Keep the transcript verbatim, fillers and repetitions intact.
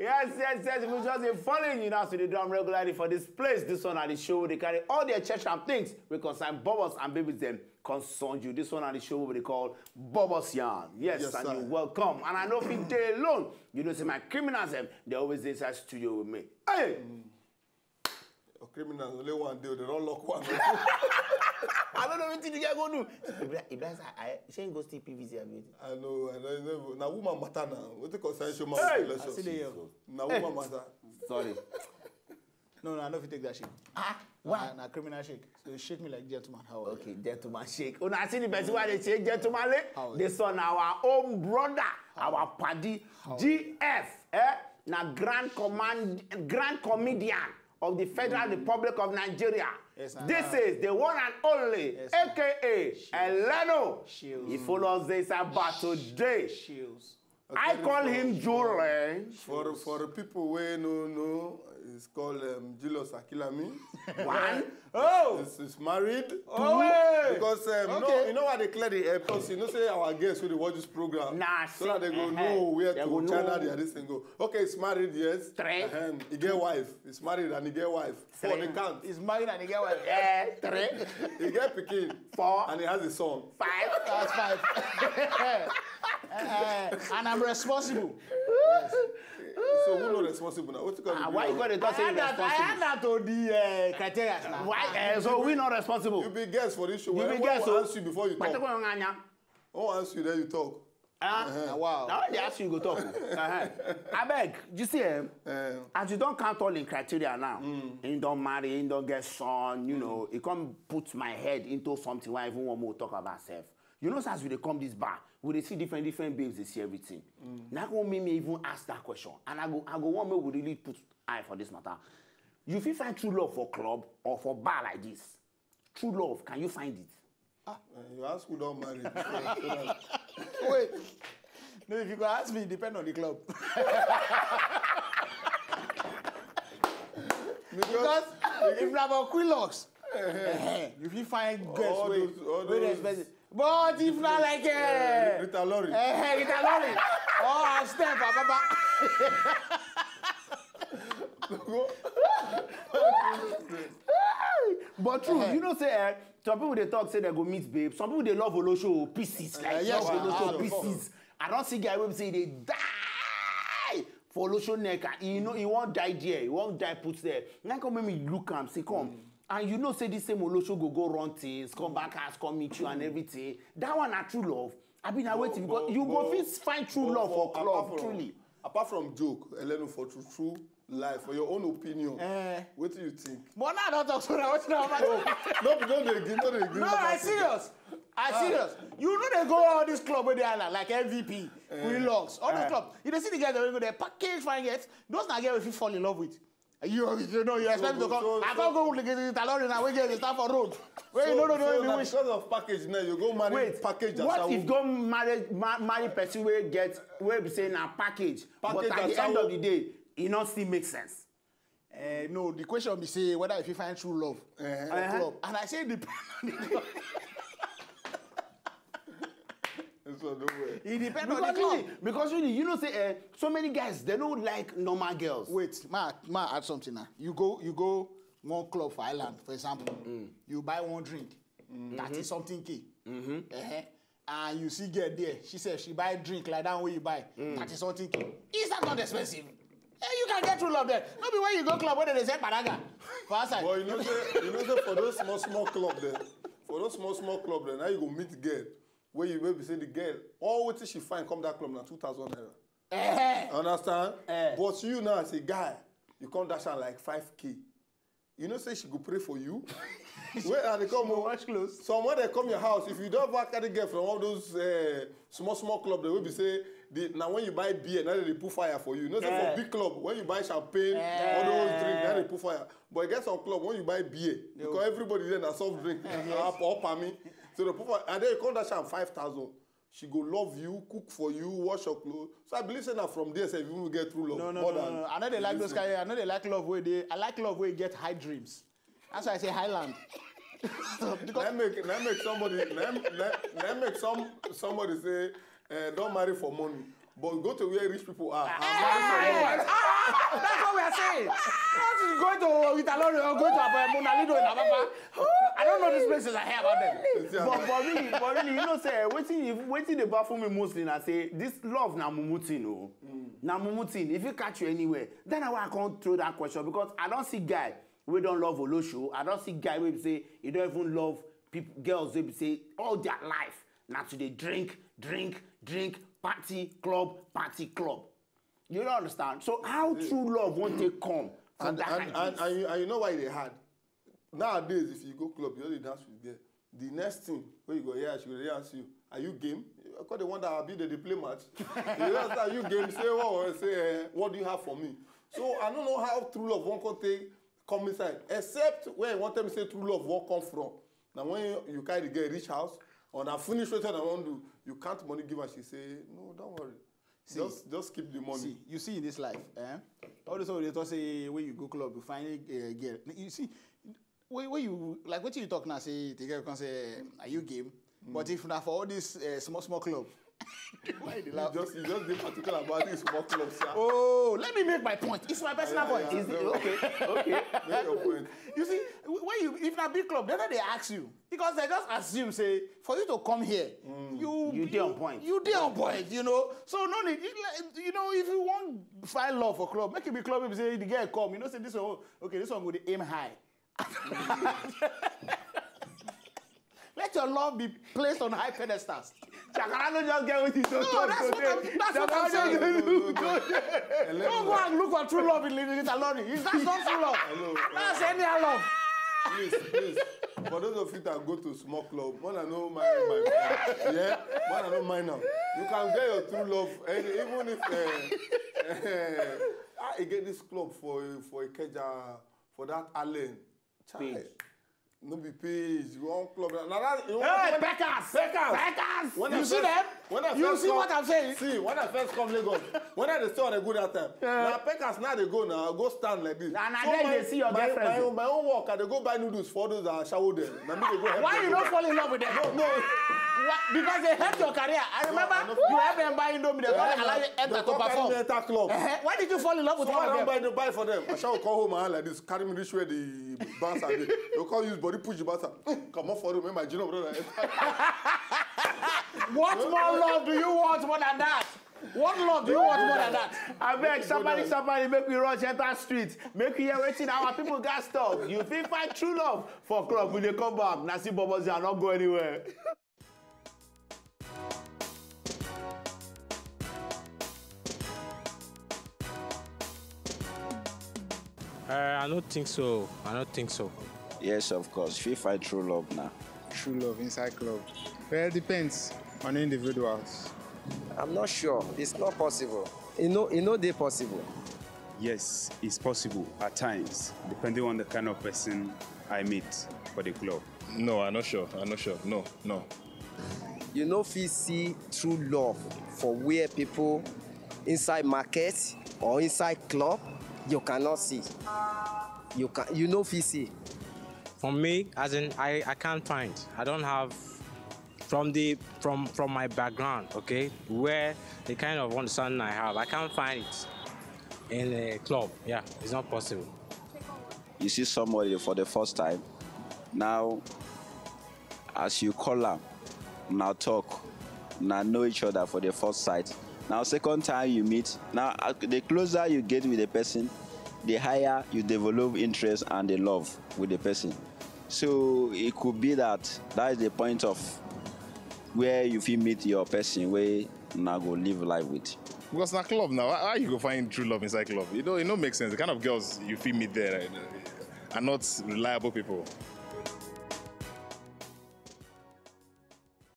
Yes, yes, yes. If you just dey following you now, so they do am regularly for this place. This one at the show, they carry all their church and things. We concern bubbles and babies them concern you. This one at the show, we dey call Bubbles Yarn. Yes, yes, and sir. You welcome. And I know if you dey alone, you know, see my criminals them. They always dey inside studio with me. Hey! Your criminals, only one day, they don't lock one. I don't know what the guy go do. Ibrahim, Ibrahim, I, I, she ain't go steal P V C. I mean, I know, I know. Now, woman matter now. What the concern show my Hey! Election? I see the year. Now, woman matter. Sorry. No, no, I no fit take that shake. Ah, why? Na, na criminal shake. So you shake me like gentleman. How are you? Okay, gentleman shake. Una see the person why they say gentleman le? How? This one our own brother, our paddy, G F, eh? Na grand command, grand comedian of the Federal Republic of Nigeria. Yes, na This na. Is the one and only, Yes, A K A Eleno. Shields. He follows this about today. Shields. I call him Jure. For for the people where no no, it's called um, Julius Akilami. One. Oh! He's, he's married. Oh, hey! Because um, no, Okay. You know why they clear the air? Because you know say our guests will watch this program. Nah, So that they go see, know uh-huh. Where They to go channel know. Their this thing go. Okay, he's married, yes. Three. Uh-huh. He get wife. He's married and he get wife. Four. Three. They can't. He's married and he get wife. Eh, three, He get picking. Four. And he has a son. Five. That's five. Eh, and I'm responsible. So who not responsible now? What you gonna Ah, do why you now? Gonna talk I say you had that, I responsible? Had that to the uh, criteria now. Why? Eh, so we not responsible. You be guest for this show. You Why- be why guest, we so- Ask you before you talk. Pàtàkùn ọ̀ràn àyàn. Oh, ask you then you talk. Ah, Ah, wow. Now when they ask you, you go talk. Uh-huh. I beg, you see, eh, Eh, as you don't count all in criteria now, he don't marry, he don't get son, you know, he come put my head into something where I even want more talk about self. You know, as we dey come this bar, we dey see different different babes, they see everything. Now go make me even ask that question, and I go I go want make we really put eye for this matter. You fit find true love for club or for bar like this. True love, can you find it? eh, you ask who don't marry. So that- Wait. No, if you go ask me, it depend on the club. because Because if na for Quilocks, eh, you fit find girls All wey those- all wey dey those- expensive. But if na like eh, Rita Lori. Eh, Rita Lori. Or Steph Ababa. But true, you know say eh, some people they talk say they go meet babe. Some people they love Olosho pieces. Like Eh, yes, love na. Olosho pieces. I don't see guy wey say they die for Olosho neck. And he know he won't die there. He won't die put there. Now come make me look am say come. And you know say this same Olosho go go run things, come back house, come meet you and everything. That one na true love. I been waiting because But- you go but- fit find true but- love for but club apart from- truly. Apart from joke, Elenu, for true true life, for your own opinion, Eh. What do you think? But now I don't talk so now. Wetin I wan talk? No, be no dey gree, no dey gree. No, I serious. I serious. You know they go all this club with the island like M V P, Quilocks, all those clubs. You dey see the guys that go there, package fine yet. Those na girls you fall in love with. You you know you expect me to So- come. so- I can't go with the Talori now. We get the stand for road. Where you So- don't know so the na wish. Because of package now, you go marry Wait, package what asawo. If don't marry ma, marry person wey get wey be say na package, but Package at the end asawo. Of the day, e no still make sense. Uh, no, the question be say whether if you find true love Eh. for club, and I say depend on the club. This one no way. It depend on the Because club. Really, because really, you know say eh, so many guys they don't like normal girls. Wait, ma, ma, add something now. You go, you go one club for island, for example. You buy one drink, thirty something k. Uh-huh. And you see girl there, she said she buy drink like that one wey you buy, thirty something k. Is that not expensive? Eh, you can get true love there. No be when you go club where they sell paraga for outside. But you know say you know say for those small small club there, for those small small club there, now you go meet girl where you maybe say the girl all wetin she find come that club na two thousand naira. Eh, Understand? Eh. But you now as a guy, you come dash her like five k. You know say she go pray for you. Where are they come? Oh? Wash clothes. Some when they come your house, if you don't ever carry girl from all those uh, small small club, they will be say the, now when you buy beer, now they put fire for you. You know say Eh. For big club, when you buy champagne, all those drinks, now they put fire. But get some club when you buy beer, because everybody then a soft drink, up up me. So they put fire, and then you come dash am five thousand. She go love you, cook for you, wash your clothes. So I believe say na from there sef you will get true love. No, no, more no, than no. I know they like those kind. I know they like love where they. I like love where you get high dreams. That's why I say Highland. So, because Let make let make somebody let, let, let make some somebody say uh, don't marry for money. But go to where rich people are. Ah, that's what we are saying. Not going to Italori or going to Abu Mona Lido in Ababa. I don't know these places. I hear about them. Yeah. But but really, but really, you know, say wetin if wetin dey baffle me mostly na say this love na mumu thing o. Na mumu thing. If you catch you anywhere, then I wan come throw that question because I don see guy wey don love olosho. I don see guy wey be say e don even love people, girls wey be say all their life na to dey drink, drink, drink, party, club, party, club. You don't understand. So how true love won't take come from And, that and, kind and, of and, you, and you know why they hard? Nowadays, if you go club, you only dance with girl. The next thing, when you go here, she will ask you, "Are you game?" You go dey wonder, "Abi they dey play match?" You ask, "Are you game?" Say, "What?" Say, eh, "What do you have for me?" So I don't know how true love won't come take come inside, except where you want them to say true love won't come from. Now when you, you carry the girl reach house, or now finish what I want do, you count money give her. She say, "No, don't worry. Just just keep the money." See, you see in this life, eh? All this one they talk say when you go club, you find a uh, girl. You see, when, when you like what you talk now, say the girl can say, "Are you game?" But if not for all this uh, small small club, why you dey You laugh? just you just be particular about this small club, sir. Oh, let me make my point. It's my personal Yeah, point. yeah. Is it okay? Okay. Make your point. You see, when you if na big club, then they ask you because they just assume say for you to come here, you You dey on point. You dey on point, you know. So no need, you, like, you know, if you want find love for club, make it be club. If you say the girl come, you know, say this one, okay, this one go dey aim high. Let your love be placed on high pedestals. Shakara no just get wetin to No, talk that's what I'm, today. that's what I'm saying. No, no, no, no. Don't go and look for true love in Little Lorry. It's that's not true love. Hello. That's any love. Please, please. For those of you that go to small club, when I know my my friend, yeah, when I know mine now, you can get your true love, and even if uh, uh, I get this club for for Ikeja for that Allen. Chai. Page. No be page. You want club? Now that you Hey, want Pekas! Pekas! Pekas! When I You see first- them? When I You first see come- what I'm saying? See, when I first come Lagos, when I dey stay on a good that time, now Pekas now they go now, go stand like this. Na- na So there you my, dey see your my, girlfriend my, dey. own, my own work, I dey go buy noodles for those that shower them. Na me dey go help Why them you do don't that. fall in love with them? No, no. Why? Because they help your career. I remember I know. you help them buy Indomie. They Eh, don't allow you they enter to come carry me perform. enter club. Eh, why did you fall in love with So when one I of don't them? buy the buy for them, I shall come home and like this, carry me reach where the bouncer dey. They come use body push the bouncer. Come up for them, my junior brother. What more love do you want more than that? What love do you want more than that? Abeg, somebody, somebody, make we rush enter street. Make we hear wetin our people gas talk. You fit find true love for club. We dey come back. Na see Bobo Zia, not go anywhere. Uh, I don't think so. I don't think so. Yes, of course. If you find true love now. True love inside club. Well, it depends on individuals. I'm not sure. It's not possible. E no, e no dey possible. Yes, it's possible at times, depending on the kind of person I meet for the club. No, I'm not sure. I'm not sure. No, no. You no fit see true love for where people inside market or inside club, you cannot see. You can, you no fit see. For me, as in, I, I can't find. I don't have from the from from my background, okay, where the kind of understanding I have, I can't find it in a club. Yeah, it's not possible. You see somebody for the first time. Now, as you call am, now talk, now know each other for the first sight. Now, second time you meet, now uh, the closer you get with the person, the higher you develop interest and the love with the person. So it could be that that is the point of where you fit meet your person wey una go live life with. Because na club now, how you go find true love inside club? You know, it no make sense. The kind of girls you fit meet there, eh, are not reliable people.